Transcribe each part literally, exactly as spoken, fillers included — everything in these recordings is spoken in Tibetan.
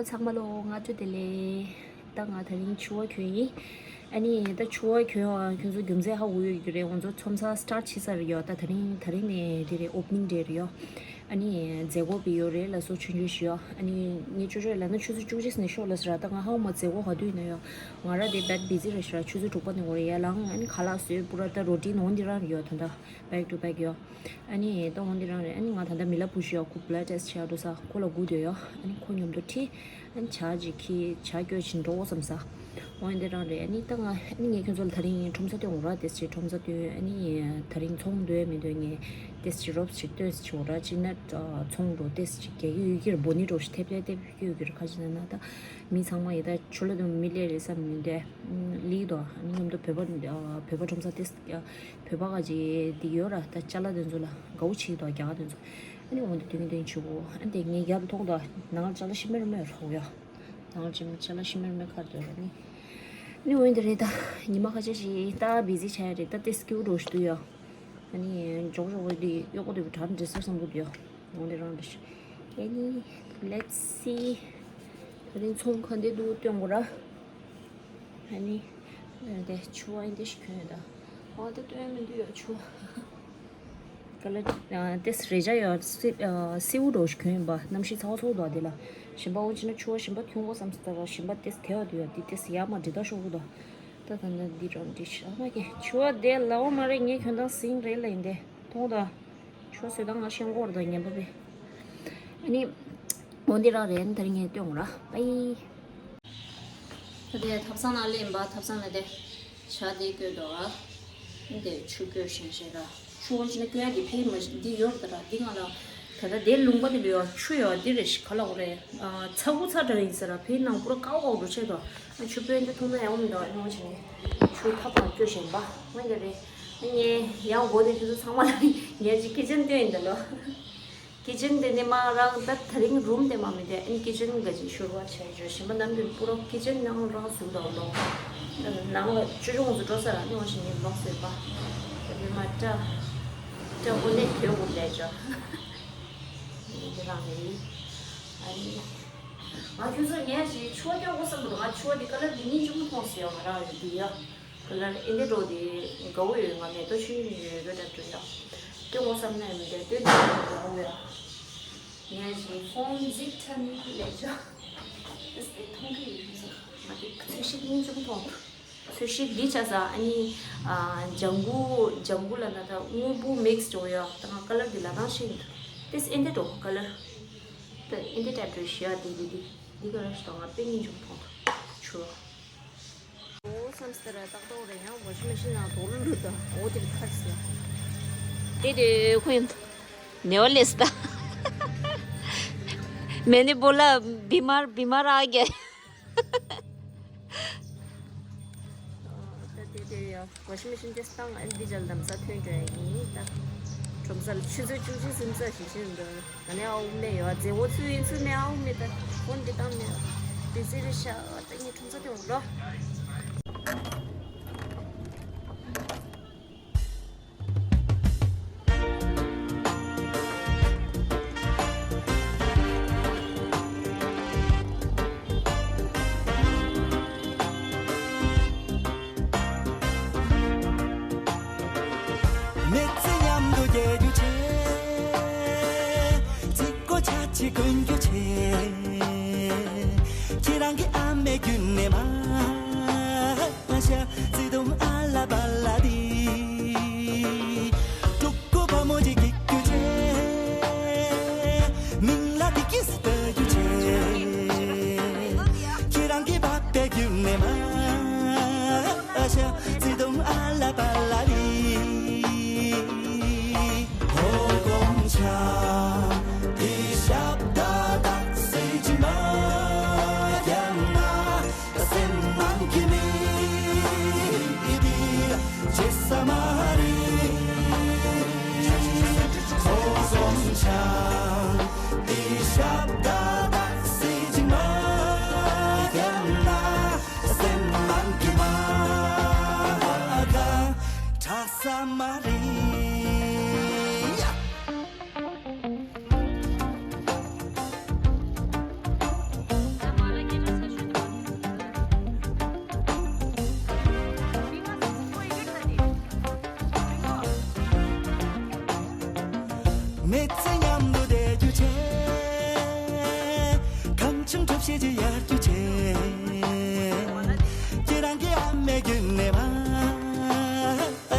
ཚང་མ་ལོ་སྔ་དྲོ་བདེ་ལེགས། ད་ང་དེ་རིང་ཕྱུ་པ་གྱོན་ཡིན། ཨ་ནི་ད་ཕྱུ་པ་གྱོན་ཡང་ཁྱོད་ཚོ་རྒྱུ་མཚན་ཧ་གོ་ཡོད་ཀྱི་རེད། ང་ཚོ་ཚོམ་ས་སི་ཊར་ཊི་བྱེད་ས་རེད་ཡོད། ད་དེ་རིང་དེ་རིང་ནས་དེ་རེད། ཨོ་པ་ནིང་ཌེ་རེད་ཡོད། ཨ་ནི་མཛད་སྒོ་སྤེལ་ཡོད་རེད་ལ་སོགས་ཆུང་ཆུང་ཞིག་ཡོད། ཨ་ནི་ངས་ཅོ་ཅོ་ལབ་ན་ཆུ་ཚོད་བཅུ་གཅིག་ནས་ཤོག་ལབ་ཟེར། ད་ང་ཧ་གོ་མ། མཛད་སྒོ་ག་དུས་ཡིན་ན་ཡོད། ང་རང་དེ་བད་བི་ཛི་རེད་ཤག་ཆུ་ཚོད་དྲུག་པ་ནས་འོ་རེད་ཡ་ལངས། ཨ་ནི་ཁ་ལག་བཟོས་པུ་ར་ད་རོ་ཊིན་འོ་འདི་རང་རེད་ཡོད། ད་ད་བེག་ཊུ་བེག་ཡོད། ཨ་ནི་ད་འོ་འདི་རང་རེད། ཨ་ནི་ང་ད་ལྟ་མི་ལ་བུ་ཞིག་ཡོད། ཁོ་བི་ལཌ་ཊེ་སི་ཊི་བྱེད་ཡག་འགྲོ་ས། ཁོ་ལ་སྒུག་བསྡད་ཡོད། ཨ་ནི་ཁོ་མཉམ་དུ་ཁྲིད། ཨ་ནི་ཇ་ཅིག་ཁྱེར། ཇ་སྐྱོར་བཞིན་འགྲོ་བསམ་ས། འོ་འདི་རང་རེད། ཨ་ནི་ད་ང་ཨ་ནི་ངས་ཁྱོད་ཚོ་ལ་དེ་རིང་ཁྲོམ་ས་སྟོན་འོང་ར། ཏེས་ཅིག་ཁྲོམ་ས་སྟོན། ཨ་ནི་དེ་རིང་ཚོང་འདོད་མི་འདོད་ངས་ཏེས་ཅིག་རོབ་ཅིག་སྟོན་ཅིག་འོང་ར། ཅིག་ན་ཚོང་འགྲོ་ཏེས་ཅིག་རྒྱག་གི་ཡོད་ཀྱི་རེད། འབོ་ནི་འགྲོ་ཞིག་ཐེབས་ཐེབས་ཐེབས་ཀྱི་ཡོད་ཀྱི་རེད། ཁ་ཅིག་ན་ན་ད་མི་ཚང་མ་ཡི་ད་ཆུ་ལ་དུ་མི་ལས་རེད་བསམ་མི་འདོད། ལིག་དོ། ཨ་ནི་མཉམ་དུ་བོད་པ་བོད་པ་ཁྲོམ་ས་ཏེས། བོད་པ་ག་ཅིག་འདི་ཡོད་ར། ད་ཅ་ལག་དེ་ཚོ་ལ་དགའ་བོ་བྱེད་ཀྱི་འདུག་རྒྱ་གར་དེ་ཚོ། ཨ་ནི་འོ་འདི་སྟོན་གྱི་སྟོན་བྱེད་དགོས། ཨ་ནི་དེ་ངའི་རྒྱབ་ལ་མཐོང་དང་། ནང་ལ་ཅ་ལག་ཤི་མེར་མེར་རོགས་ཡ། ནང་ལ་ཅ་ཅ་ལག་ཤི་མེར་མེར་ཁར་འདུག་ར་ནི། ཨ་ནི་འོ་འདི་རེད། ད་ཉི་མ་ཁ་ཤས་ཤིག་ད་བི་ཛི་ཆགས་ཡ་རེད། ད་ཏེ་སྐྱིད་པོ་འགྲོ་ཞིག་འདུག་ཡ། ཨ་ནི་འཇོག་འཇོག་པོ་འདི་གཡོག་པོ་འདི་གྲ་འགྲིག་སོང་བསམ་གྱི་འདུག་ཡ། འོ་འདི་རང་འདྲ་ཞིག་ཨ་ནི་let's see། ད་རིང་ཚོང་ག་འདི་འདུག་སྟོན་དགོས་ར། ཨ་ནི། དེ་ཕྱུ་པ་འདི་ཞིག་གྱོན་ཡོད་ད། ཨ་དེ་སྟོན་མི་འདུག་ཡ་ཕྱུ་པ། ག་ལ། དེ་རེ་ཅག་ཡོད། སེ་སེའུ་འདྲ་ཞིག་གྱོན་ཡིན་པ། གནམ་གཤིས་ཚ་བ་ཚ་བོ་འདུག་དེ་ལ། ཞིམ་པ་འོ་ཅི་ན་ཕྱུ་པ་ཞིམ་པ་ཐུང་བོ་བསམ་སྟེ་ད་ཞིམ་པ་དེ་དེ་བ་འདུག་ཡ། དེ་དེ་ཡ་མ་འདྲི་ད་ཤོག་གུ་ད། ད་ད་ད་འདི་འདྲ་འདི་ཞིག་ཨ་མ་ཀྱེ་ཕྱུ་པ་དེ་ལའོ་མ་རེད། ངས་གྱོན་དང་ཟིང་རེད་ལ་ཡིན་དེ། མཐོང་ད། ཆོ་སོད་དང་ང་ཤེས་འགོར་དང་ངན་པ་པས། ཨ་ནི། འོ་འདི་རང་རེད། ད་རིང་ངས་སྟོན་ར་པའི། ད་དེ་ཐབ་ཚང་ནང་སླེབས་པ། ཐབ་ཚང་ནང་དེ། ཇ་དེ་བསྐོལ་འདུག་ཨ། འདི་ཆུ་བསྐོལ་ཞིང་ཞེ་ར། ཆུ་འོ་ཅི་ན་བསྐོལ་ཡ་དེ་ཕེ་མ་འདི་ཡོད་ད་ར། འདི་ང་ལ། ད་ལྟ་དེ་ལུང་པ་དེ་ལ་ཡོད་ཆུ་ཡོད་འདི་རེད་ཤི་ག་ལ་འོ་རེད། ཚ་ཁུ་ཚ་དྲགས་ཡིན་ཟེར་ར། ཕེ་ནང་པུ་ར་ཀའོ་ཀའོ་འགྲོ་ཆེ་དོ། ཆུ་བོད་འདི་འཐུང་ན་ཡག་པོ་མི་འདུག་ཨ་ནི་འོ་ཅི་ནས་ཆུ་ཐབ་ནང་བསྐྱོད་བཞིན་པ་འོ་འདི་རེད། ངས་ཡང་སྒོ་དེ་ཁྱོད་ཚོ་ཚང་མ་ལ་ངས་ཅིག་ཀི་ཅན་སྟོན་ཡིན་ད་ལོ། ཀི་ཅན་དེ་ནི་མ་རང་ད་དེ་རིང་རུམ་དེ་མ་མི་དེ་ཨ་ནི་ཀི་ཅན་ག་ཅིག་ཤོར་བ་བྱས་བྱོས་ཞིམ་པ་ནམ་རྒྱུན་པུ་རོ་ཀི་ཅན་ནང་རང་བཟོས་དང་ལོ། ནང་ལ་ཅོ་ཅོ་ངོ་ཚོ་འགྲོ་ས་ར་ནི་འོ་ཞིག་ངས་ལོག་བཟོས་པ། ད་དེ་མ་སྐྲ་སྐྲ་འོ་ནས་གྱོད་དགོས་ལས་བྱ། དེ་རང་རེད། ཨ་ནི། ང་ཁྱོད་ཚོ་ངས་ཞིག་ཕྱུ་པ་སྐྱོར་དགོས་བསམ་འདུག་ང་ཕྱུ་པ་འདི་ཀ་ལར་འདི་སྙིང་རྗེ་མོ་མཐོང་སོང་ཡ། ང་རང་ཡོད་འདི་ཡ། ཀ་ལར་ཨེ་འདྲ་འགྲོ་འདི་དགའ་བོ་ཡོད། ང་མེ་ཏོག་ཆུ་ཡིན་ཡོད་རོ་འདྲ་འགྲོ་ཡ། སྐྱོར་དགོས་བསམ་ན་ཡང་མི་འདྲ་སྟོན་ནས་དགའ་བོ་ཡ། ངས་ཞིག་ཧོམ་ཟིག་ཁྲ་ནི་ལས་ཆ། ཨེ་སེ་མཐོང་གི་ཡོད་ཟེར། ང་འདི་ཚོས་ཤིག་སྙིང་རྗེ་མོ་མཐོང་འདུག་ཚོས་ཤིག་འདི་ཆ་ས་ཨ་ནི། ཨ་ལྗང་གུ་ལྗང་གུ་ལ་ན་ད་སྔོན་པོ་མིག་སི་འགྲོ་ཡ། ད་ང་ཀ་ལར་འདི་ལ་ནང་ཤེས་འདུག་ཏེས་ཨེ་འདྲ་འགྲོ་ཀ་ལར། ད་ཨེ་འདྲ་ཊའིབ་འགྲོ་ཤི་ཡ་འདི་འདི་འདི་འདི་ཀ་ལར་ཞིག་ད་ང་དཔེ་སྙིང་རྗེ་མོ་མཐོང་འདུག་ཆུ། འོ་བསམ་སྟེ་ར་ཏག་ཏག་རེད། ཡང་ཝ་ཤིང་མེ་ཤིན་ནང་དོག་ལུ་ལུ་ད་འོ་དེ་ཁར་སི་ཡ། དེ་དེ་ཁོ་ཡིན། ནེ་བ་ལེས་ད། मैंने बोला बीमार बीमार आ गया। ད་དེ་དེ་ཡ། ཝ་ཤིང་མེ་ཤིན་དེ་སྟེང་ཨ་འདི་ཅལ་དམ་ས་ཐོན་འགྲོ་ཡ་ཡིན་ད། ཁྲོམ་ས་ལ་ཆུ་ཚོད་བཅུ་གཅིག་སུམ་ཙམ་ཞིག་ཕྱིན་འདུག་ཨ་ནི་ཨའུ་མེ་ཡོད་ཨ་ཙེ་འོ་ཚུ་ཡིན་ཚུ་མེ་ཨའུ་མེ་ད། ཧོན་འདི་བཏང་མེ་ཨ། དེ་ཚེ་རེ་ཤ་ད་ངས་ཁྲོམ་ས་དེ་འོང་རོ། མི་ཚེ་མཉམ་དུ་སྐྱེལ་རྒྱུ་ཆེ། ཚིག་གོ་ཆ་ཆེ་གོན་རྒྱུ་ཆེ། ཁྱེད་རང་གི་ཨ་མའི་རྒྱུད་ནས་མ་ཤ་ཚིག་དུམ་ཨ་ལ་པ་ལ་དི། ཕྲུ་གུ་བུ་མོ་ཅིག་སྐྱེ་རྒྱུ་ཆེ། མིང་ལ་དི་ཀིས་ལྟ་རྒྱུ་ཆེ། ཁྱེད་རང་གི་པ་པའི་རྒྱུད་ནས་མ་ཤ་ཚིག་དུམ་ཨ་ལ་པ་ལ་དི། ཧོ་གོང་ཆ་དི་ཞབས་ད་དག་སེ་ཅི་མ་རྒྱ་ན། སེམས་ནང་གི་མི་འདི་ལ་བརྗེད་ས་མ་རེད། ཁོ་སོང་ཆང་འདི་ཞབས་ད་དག་སེ་ཅི་མ་རྒྱབ་ན། སེམས་ནང་གི་མ་ག་དྲག་ས་མ་རེད། ད་མ་ ཁྱེད་ཀྱི་ཡར་རྒྱུ་ཆེ། ཁྱེད་རང་གི་ཨ་མའི་རྒྱུད་ནས་མ་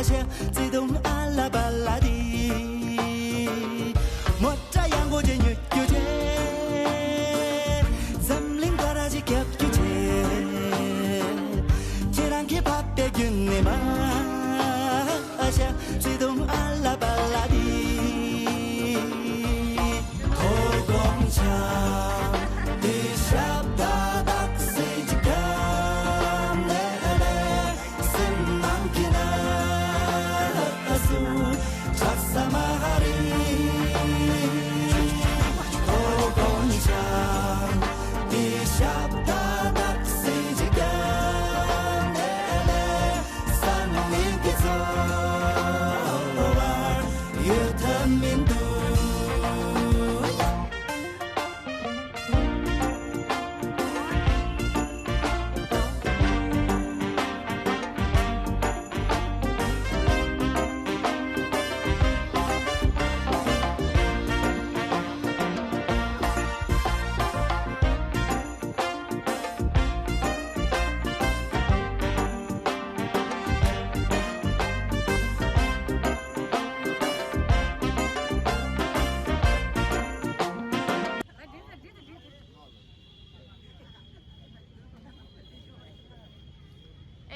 ཤ་བརྩེ་དུང་ཨ་ལ་པ་ལ་དི། མོ་ཊ་ཡང་གོ་ཅེ་ཉུ་རྒྱུ་ཆེ། འཛམ་གླིང་ག་ར་ཅི་རྒྱབ་རྒྱུ་ཆེ། ཁྱེད་རང་གི་པ་པའི་རྒྱུད་ནས་མ་ཤ་བརྩེ་དུང་ཨ་ལ་པ་ལ་དི། ཐོ་དགོང་ཆང་དེ་ཞབས་ད་དག་སེ་ཅི་གམ་ལེ་ལེ་སེམས་ནང་གི་ན་སུ་ཆགས་ས་མ་ཧ་རི། ཐོ་དགོང་ཆང་དེ་ཞབས་ད་དག་སེ་ཅི་གམ་ལེ་ལེ་སང་ཉིན་གི་ཚོར་བ་ཡོད་ཐབས་མི་འདུག་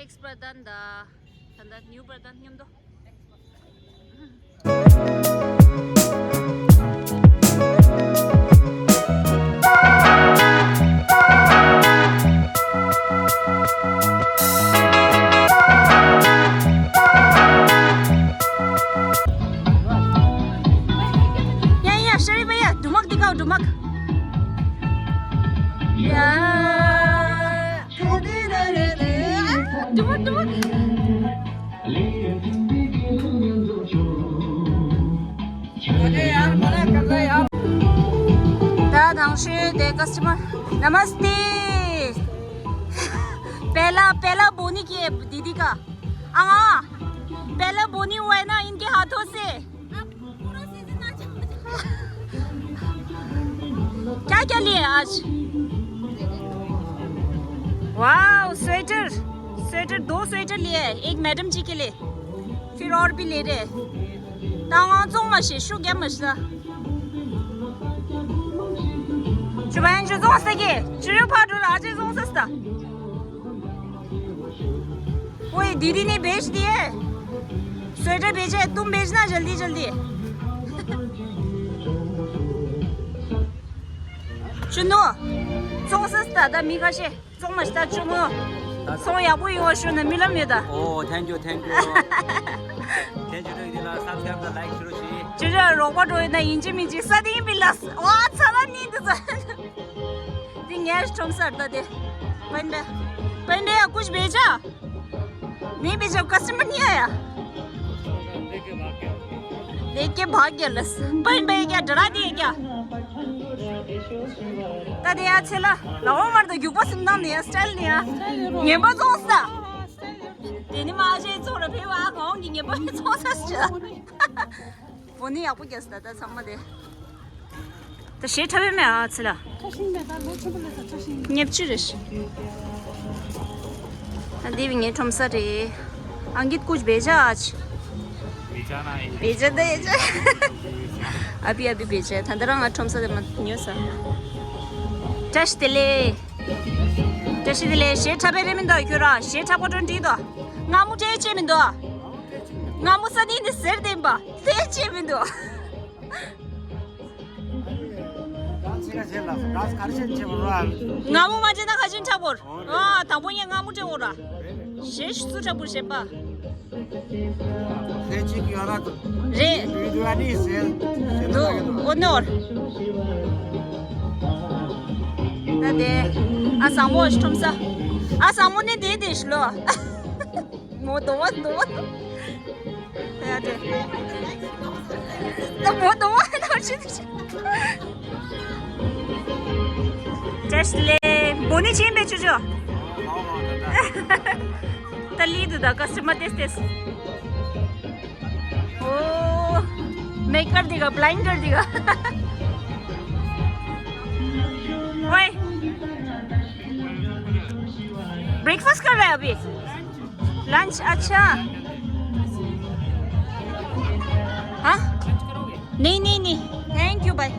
ཨེགས་བར་དན་དང་ད་ལྟ་ནིའུ་བར་དན་མཉམ་དུ། ཡ་ཡ་ཤ་རི་བ་ཡ་འདུ་མག་འདི་གའོ་འདུ་མག་ཡ། འདུ་མག་འདུ་མག་ད་དང་ཤོས་དེ་ཀ་སི་ཊ་མར། नमस्ते। पहला पहला बोनी की है दीदी का। हाँ, पहला बोनी हुआ है ना इनके हाथों से। क्या क्या लिए आज? वाओ, स्वेटर, स्वेटर, दो स्वेटर लिए हैं, एक मैडम जी के लिए, फिर और भी ले रहे हैं। ད་ང་བཙོང་མ་ཤེས་ཤུ་རྒྱ་མ་ཤེས་ད། ཅུ་བན་ཅུ་བཙོང་ས་གི་ཅི་རུ་ཕ་འགྲོ་ལ་ཨ་ཅེ་བཙོང་ས་སི་ད། ओए दीदी ने बेच दिए। स्वेटर बेचे, तुम बेचना जल्दी जल्दी। चुन्नू, བཙོང་ས་སི་ད་ད་མི་ཁ་ཤས། བཙོང་མ་ཤི་ད་ཅུང་ངོ་། ཚོང་ཡག་པོ་ཡོང་བ་ཞུ་ན་རྨི་ལམ་ཡོད་ད། Oh, thank you, thank you. Thank you, thank you. Like, share, share. ཅི་ཅི་རོགས་པ་འགྲོ་ཡོད་ན་ཡིན་གཅིག་མིན་གཅིག་ས་དེ་ཡིན་པི་ལ། ཝ་ཚ་ལ་ནི་འདི་ཚ། དེ་ངས་ཁྲོམ་སར་ད་དེ། པན་པེ། པན་པེ་ཡ་ཀུཆ་བེ་ཅ། ནི་བེ་ཅ་ཀ་སི་ཊ་མར་ནི་ཡ་ཡ། देख के भाग गया। देख के भाग गया लस। भाई भाई क्या डरा दिए क्या? ད་དེ་ཡ་ཚེ་ལ་ལ་འོ་མར་དུ་རྒྱུག་པ་སིམ་ནང་ནས་སི་ཊལ་ནས་ཡ་ངན་པ་ཚོགས་ས། དེ་ནི་མ་ཞེས་ཚོགས་ར་ཕེ་བ་གོང་གི་ངན་པ་ཚོགས་ས་ཞུ། བོ་ནི་ཡག་པོ་རྒྱས་སི་ད་ད་ཚང་མ་དེ། ད་ཞེ་ཁྲ་བའི་མེ་ཨ་ཚི་ལ། ཁྲ་ཤིང་མེ་ད་ལོ་ཆེན་པོ་ལ་ད་ཁྲ་ཤིང་། ཉེབ་ཅི་རེ་ཤི། ད་འདི་བི་ངའི་ཁྲོམ་ས་རེད། ཨང་ཀིད་ཀུཆ་བེ་ཇ་ཨ་ཆི། བེ་ཇ་ན་ཡེ་ཇ། བེ་ཇ་ད་ཡེ་ཇ། ཨ་བི་ཨ་བི་བེ་ཇ། ད་ད་རང་ང་ཁྲོམ་ས་དེ་མ་ཉོས་ས། བཀྲ་ཤིས་བདེ་ལེགས། བཀྲ་ཤིས་བདེ་ལེགས། ཞེ་ཁྲ་བའི་རེ་མི་འདུག་ཁྱོད་ར་ཞེ་ཁྲ་པོ་ཏྲོན་ཏྲི་འདུག་སྔ་མོ་སྤྲད་ཅེས་མི་འདུག་སྔ་མོ་ས་ནི་འདི་ཟེར་བསྟན་པ་སྤྲད་ཅེས་མི་འདུག་སྔ་མོ་མ་བྱས་ན་ཁ་ཆེན་ཆགས་པོ་ར། ཨ་དང་པོ་ངས་སྔ་མོ་སྤྲད་འོ་ར། ཞེས་སུ་ཆགས་པོ་ཞེས་པ། རེད། འོ་ནོར། ད་དེ། ཨ་བཟང་མོ་ཁྲོམ་ས། ཨ་བཟང་མོ་ནི་དེ་དེ་ཤི་ལོ། མོ་དོ་བ་དོ་བ། ཡ་དེ། ད་མོ་དོ་བ་དོ་ཤི་དེ་ཤི། བཀྲ་ཤིས་བདེ་ལེགས། བོ་ནི་ཆེན་པོ་ཆུ་ཆུ། ད་ལི་དུ་ད་ཀ་སི་ཊ་མར་ཏེས་ཏེས། ओ, मेक कर देगा, ब्लाइंड कर देगा। ओए, ब्रेकफास्ट कर रहा है अभी? लंच? अच्छा। हाँ। नहीं, नहीं, नहीं। Thank you, bye.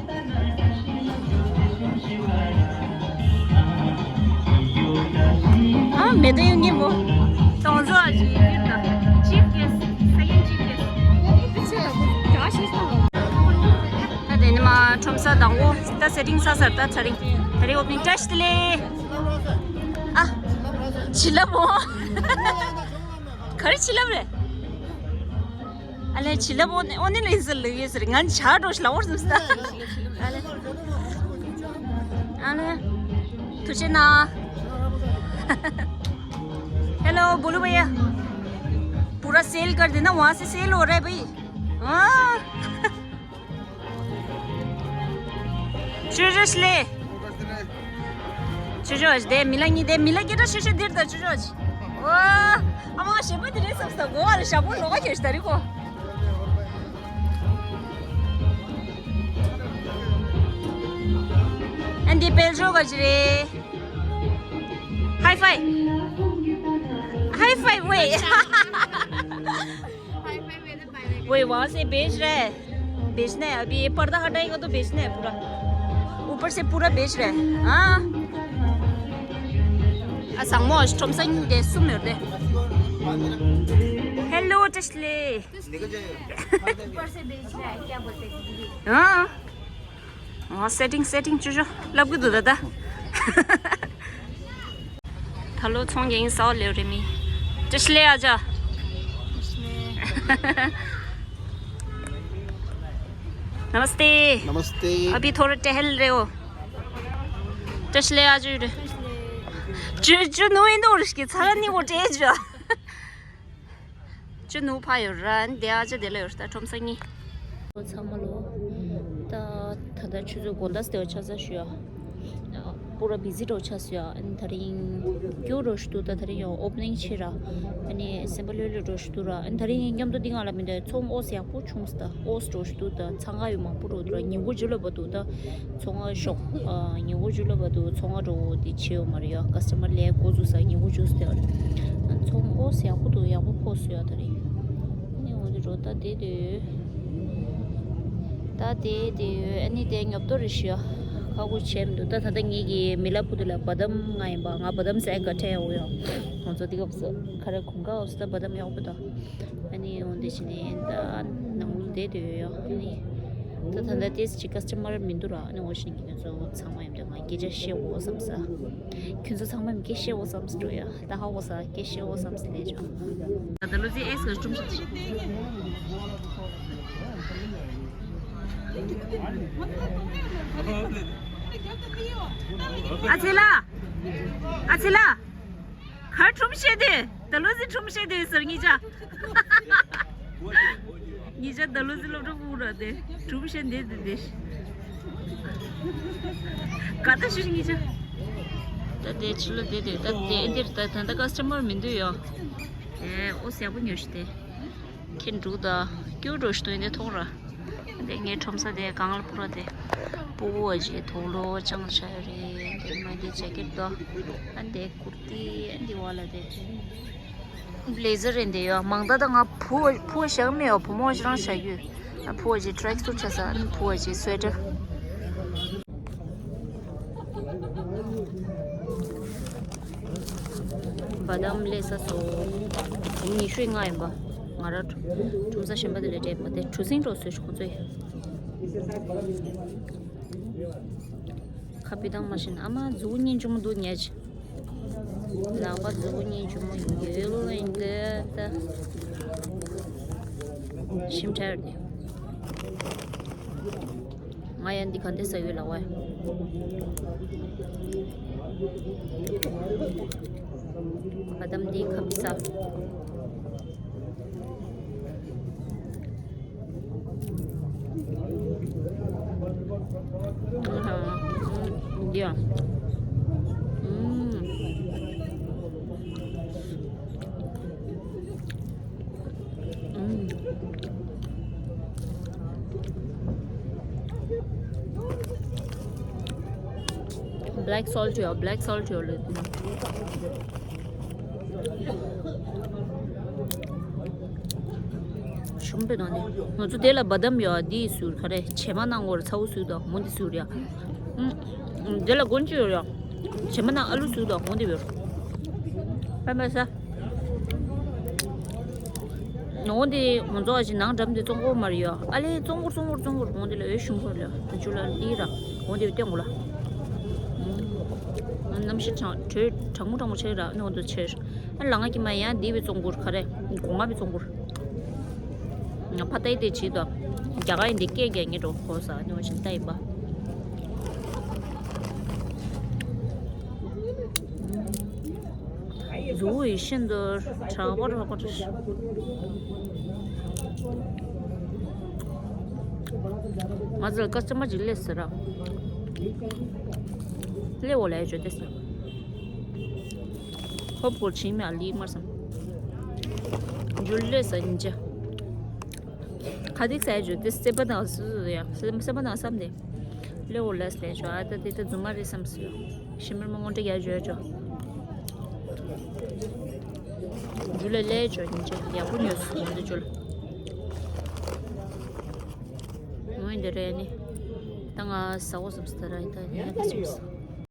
ཨ། མེད་དུ་ཡོང་གི་མོ། ཏོང་ཟོ་ཨ་ཅི་ཡིན་ད། ཅིབ་གེས། སེ་ཡིན་ཅིབ་གེས། ད་དེ་ནི་མ་ཁྲོམ་ས་དང་པོ། ད་སེ་ཊིང་ས་སར་ད་ཚ་རིང་། ཚ་རིང་ཨོ་པ་ནིང་བཀྲ་ཤིས་བདེ་ལེགས། ཨ། བྱིན་རླབས་མོ། ག་རེ་བྱིན་རླབས་རེད། ཨ་ལས་བྱིན་རླབས་ཨོ་ནི་ཨོ་ནི་ལེན་ཟེར་ལུག་ཡོད་ཟེར། ང་ཆ་འགྲོ་ཤི་ལ་འོར་ཟིན་ས། ཨ་ལས། ཨ་ལས། ཐུགས་རྗེ་གནང་། हेलो, बोलो भैया। पूरा सेल कर देना, वहाँ से सेल हो रहा है भाई। हाँ। ཅོ་ཅོ་ལེ། ཅོ་ཅོ་ཨ་ཅི་དེ་མི་ལ་གཉིས། དེ་མི་ལ་སྐད་གྲགས་ཆེ་ཤོས་འདིར་ད་ཅོ་ཅོ་ཨ་ཅི། ཨོ། ཨ་མ་ཞེ་པོ་དེ་རེད་བསམ་ས། གོ་བ་ལ་ཞྭ་མོ་ལོག་ག་ཁྱོད་ཤི་ད་རི་གོ། ཨ་འདི་དཔལ་འབྱོར་ག་ཅི་རེད། हाई फाई। हाई फाई वे। वही वहाँ से बेच रहा है। बेचना है अभी, ये पर्दा हटाएगा तो बेचना है पूरा। ऊपर से पूरा बेच रहा है। हाँ। ཨ་ཚང་མ་ཁྲོམ་ས་གཉིས་དེ་གསུམ་ཡོད་དེ། हेलो टेस्ले। ऊपर से बेच रहा है, क्या बोलते हैं दीदी? हाँ। ཨོ། སེ་ཊིང་སེ་ཊིང་ཅོ་ཅོ་ལབ་གི་འདུག་ད་ད། ད་ལོ་ཚོང་རྒྱག་ཡིན་ས་ལེའུ་རེ་མི། ཅེ་ཤི་ལེ་ཨ་ཅག། नमस्ते। नमस्ते। अभी थोड़ा टहल रहे हो। ཅེ་ཤི་ལེ་ཨ་ཅག་རེ། ཅོ་ཅོ་ནུ་ཡིན་འདུག་རེ་ཤི་ཚ་ནི་འོ་ཏྲེ་ཅོ། ཅི་ནུ་ཕ་ཡོད་ར་འདི་ཨ་ཅག་དེ་ལ་ཡོད་ད་ཁྲོམ་ས་གཉིས། ཚང་མ་ལོ། ད་ད་ད་ཆུ་ཚོད་དགོང་དག་སྟེ་བ་ཆ་ཚ་ཞུ་ཡ། པུ་ར་བི་ཟི་འགྲོ་ཆ་སུ་ཡ། ཨ་ནི་ད་རིང་སྐྱོ་འགྲོ་ཞུ་དུ་ད་ད་རིང་ཡང་ཨོ་པ་ནིང་ཆེ་ར། ཨ་ནི་སེམས་པ་ལྷོད་ལྷོད་འགྲོ་ཞུ་དུ་ར། ཨ་ནི་ད་རིང་མཉམ་དུ་འདི་ང་ལ་མི་འདོད་ཚོང་ཨོ་སི་ཡག་པོ་བྱུང་སྟ་ཨོ་སི་འགྲོ་ཞུ་དུ་ད་ཚང་ག་ཡོད་མང་པོ་འགྲོ་དུ་ར་ཉིན་གུང་ཇུ་ལ་བ་དུ་ད། ཚོང་ང་ཞོག་ཉིན་གུང་ཇུ་ལ་བ་དུ་ཚོང་ང་འགྲོ་འོ་དེ་ཆེ་ཡོད་མ་རེད་ཡ། ཀ་སི་ཊ་མར་ལས་འགོ་འཛུགས་ས་ཉིན་གུང་ཇུ་སྟེ་བ་རེད། ཚོང་ཨོ་སི་ཡག་པོ་འདུག་ཡག་པོ་ཕོག་སོ་ཡ་ད་རེད། ཨ་ནི་འོ་དེ་འགྲོ་ད་དེ་དེ་ཡོད། ད་དེ་དེ་ཡོད། ཨ་ནི་དེ་ཉོབ་ཏོ་རེ་ཞུ་ཡ། ཁ་ཁུ་བྱས་མི་འདུག་ད་ད་ལྟ་ངེད་ཀྱི་མི་ལ་བུ་དུ་ལ་བ་དམ་ང་ཡིན་པ་ང་བ་དམ་ཟས་ག་ཁྲལ་ཡོད་ཡ། ང་ཚོ་དེ་སྐབས་སུ་ཁ་རེ་གོང་ཀ་འོ་སི་ད་བ་དམ་ཡག་པོ་ད། ཨ་ནི་འོ་འདི་བྱས་ནས་ད་ནང་ལོགས་བསྡད་དུ་ཡོད་ཡ། ཨ་ནི་ད་ད་ལྟ་ཏིས་ཅི་ཀ་སི་ཊ་མར་མི་འདུག་ར། ཨ་ནི་འོ་བྱས་ནས་ཁྱོད་ཚོ་ཚང་མ་ཡོད་དུས་ང་སྐད་ཆ་བཤད་འོ་བསམ་ས། ཁྱོད་ཚོ་ཚང་མ་སྐད་བཤད་འོ་བསམ་ས་འགྲོ་ཡ། ད་ཧ་འོ་ས་སྐད་བཤད་འོ་བསམ་ས་ལས་ཆོག་ད་ལོ་ཙི་ཨེ་སི་ག་ཀྲུམ་ཤ་ཅི། ཨ་ཚེ་ལ། ཨ་ཚེ་ལ། གར་ཁྲོམ་བཤད་དེ། ད་ལོ་ཟི་ཁྲོམ་བཤད་དེ་ཟེར་ངེད་ཅག་ངེད་ཅག་ད་ལོ་ཟི་སློབ་གྲྭ་ཕུག་ར་དེ་ཁྲོམ་བཤད་དེ་དེ་དེ། ག་ད་ཤི་ངེད་ཅག་ད་དེ་ཕྱི་ལོ་དེ་དེ་ད་དེ་འདིར་ད་ད་ད་ཀ་སི་ཊ་མར་མི་འདུག་ཡོ། ཨེ་ཨོ་སི་ཡག་པོ་ཉོ་ཤི་དེ། ཁྱེད་འབྲུག་ད་སྐྱུར་འགྲོ་ཞིག་ཏུ་ཡིན་དེ་མཐོང་ར། དེ་ངའི་ཁྲོམ་ས་དེ་གངས་ལ་ཕུ་ར་དེ། སྤུ་གུ་བ་ཅིག་དུག་ལོག་ཅང་ཆ་ཡོད་རེད། དེ་མ་དེ་ཇེ་ཀེཊ་དོ། ཨ་འདི་ཀུར་ཏི་ཨ་འདི་བ་ལ་དེ། བླེ་ཟར་རེད་འདི་ཡོ། མང་ད་ད་ང་ཕུ་བ་ཕུ་བ་བཞག་མེད་ཡོ། བུ་མོ་ཞིག་རང་བཞག་ཡོད། ཨ་ཕུ་བ་ཅིག་ཊྲེག་སུཊ་ཆ་ས། ཨ་ཕུ་བ་ཅིག་སུ་ཝེ་ཊར། བ་དམ་ལས་ས་སོ། ཉི་ཤུ་ལྔ་ཡིན་པ། ང་ར་ཁྲོམ་ས་གཞན་པ་དེ་ལས་བྲེལ་མ་དེ་གྲུ་གཟིངས་འགྲོ་སོས་ཁོང་ཚོས། ཁ་པི་དང་མ་བྱིན་ཨ་མ་མཛུ་གུ་གཉིས་ཆུང་མོ་འདུག་ཉལ་ཅི། ལག་པ་མཛུ་གུ་གཉིས་ཆུང་མོ་ཡོད་ལོ་ཡིན་འདི་ད། ཞིམ་ཕྲ་ཡོད་ནི། ང་ཡང་འདི་ག་འདི་ཟ་ཡོད་ལ་བ། བ་དམ་འདི་ཁབ་ཟ། འདི་ཡང་། Black salt ཡོད། Black salt ཡོད་ལེ། ཞུམ་པའི་ནང་ནས་ང་ཚོ་དེ་ལ་བ་དམ་ཡོད། འདི་ཟུར་ག་རེ་བྱེ་མ་ནང་བོར་ཚ་བོ་ཟུར་དང་མོ་འདི་ཟུར་ཡ། ཨུམ། དེ་ལ་སྒོ་ཅི་ཡོད་ཡ། བྱེ་མ་ནང་ཨ་ལུ་ཟུར་དང་མོ་འདི་ཡོད། པ་པ་ས། ནོ་འདི་ང་ཚོ་ཨ་ཅི་ནང་འགྲམ་དེ་ཙོང་ཁོར་མར་ཡོད། ཨ་ལེ་ཙོང་ཁོར་ཙོང་ཁོར་ཙོང་ཁོར་འོ་འདི་ལ་འོད་ཞུམ་ཁོར་ལ་ཨ་ཅུ་ལ་ལི་ར་འོ་འདི་བསྟན་གོ་ལ། ཨུམ། གནམ་གཤིས་གྲང་དྲོད་གྲང་མོ་གྲང་མོ་ཆེ་ར་ནོ་འདི་ཆེ། ཨ་ལ་ང་ཀྱི་མ་ཡང་འདི་བའི་ཙོང་ཁོར་ག་རེ་གོང་མ་བའི་ཙོང་ཁོར། ང་ཕ་ཏའི་དེ་བྱེད་དོ། རྒྱ་གར་ཡིན་དེ་སྐད་རྒྱག་ངེས་འགྲོ་ཧོ་ས་ནོ་ཆེན་ཏའི་པ། གཟུགས་ཡིད་བཞིན་དུ་གྲགས་པར་རོགས་པ། ང་ཚོ་ལ་སྐར་ཆ་མ་ཅིག་སླེབས་ཟེར་ར། སླེབས་འོ་ལས་བརྗོད་དེ་ཟེར། ཧོབ་སྐོར་ཕྱིན་མ་ལི་མར་སམ། འཇུ་ལེ་ས་ཉིན་ཅ། ཁ་ཏིག་ས་ཡ་བརྗོད་དེ་སེ་པ་དང་སུ་སུ་ཡ་སེ་པ་དང་བསམ་དེ། ལེའོ་ལས་ལས་ཆོ་ཨ་ད་དེ་ད་རྫུན་མ་རེད་བསམ་སོང་། ཤི་མིར་མ་སྔོན་འགྲོ་རྒྱག་བརྗོད་ཆོ། འཇུ་ལེ་ལས་ཆོ་ཉིན་ཅེ་ཡག་པོ་ཉོས་སོང་འདི་འཇུ་ལེ། ངོས་འདི་རེད་ནི། ད་ང་ཟ་འོ་བསམ་སོང་ད་ར་ད་ཡ་ད་བསམ་སོང་།